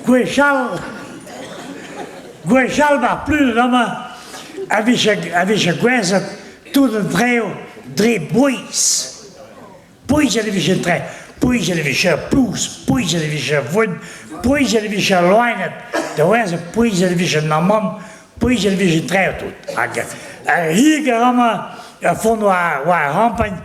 Gwechall, gwechall mar plij amañ a vije a vije gwerzhet tout an traoù dre bouez. Pouezet e vije an traoù, pouezet e vije ar plouz, pouezet e vije ar foenn, pouezet e vije al loened da werzhañ, pouezet e vije an amann, pouezet e vije an traoù tout. Hag ar higer amañ a font war war ar c'hampagn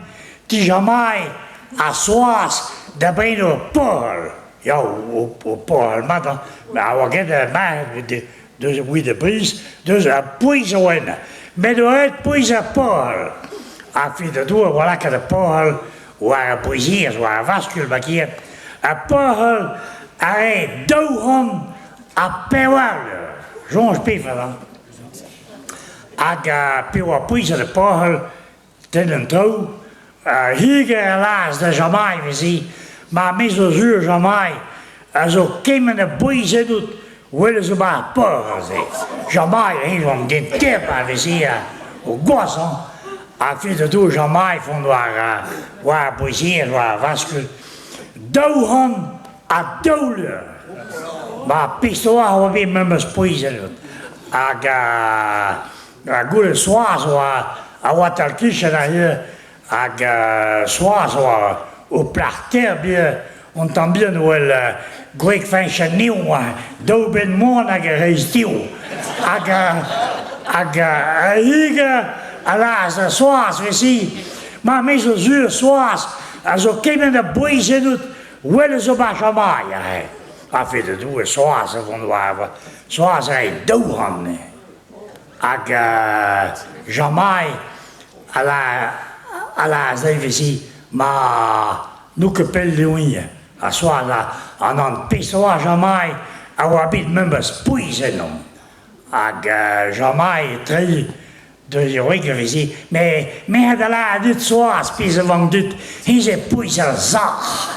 Tijamai ha Soaz da brenañ ur porc'hell. Ya, ur porc'hell mat hañ, met a oa ket marc'had deus evit e briz, deus ar pouez a oa ennañ. Met oa aet pouez ar porc'hell. Ha fidadour a oa lakaet ar porc'hell war ar bouezierez, war ar vaskul ma kiet. Ar porc'hell a rae 204 lur. Soñj pefet hañ. Hag pe oa pouezet ar porc'hell, Tenn an traoù, higer a lâras da Jamai neuze, ma me zo sur Jamai a zo kement a bouez ennout well zo 'ba ar por aze. Jamai eñ zo an den kaer pa veze o gwazh hañ. Ha fidadoù Jamai font war war ar bouezier, war ar vaskul. 202 lur. Ma pistoa a oa bet memes pouez ennout. Hag Ha goude Soaz oa a oa tal-kichen aze hag Soaz oa o plac'h ter bihan un tamm bihan wel gwreg Fañch an Nev oa daou benn moan hag a reizh div hag hag hig a lâras da Soaz 'vez-hi ma me zo sur Soaz a zo kement a bouez ennout wel zo 'ba Jamai aze. Ha fedoù Soaz a vont war Soaz a rae 200 Hag Jamai a lâras dezhi 'vezi ma n'on ket pell diouzhin ha soaz an an pezh oa Jamai a oa bet memes pouez ennomp. Hag Jamai e-tre deus e wreg a veze met me a da lâret dit Soaz pezh a vank dit, hennezh eo pouez ar sac'h.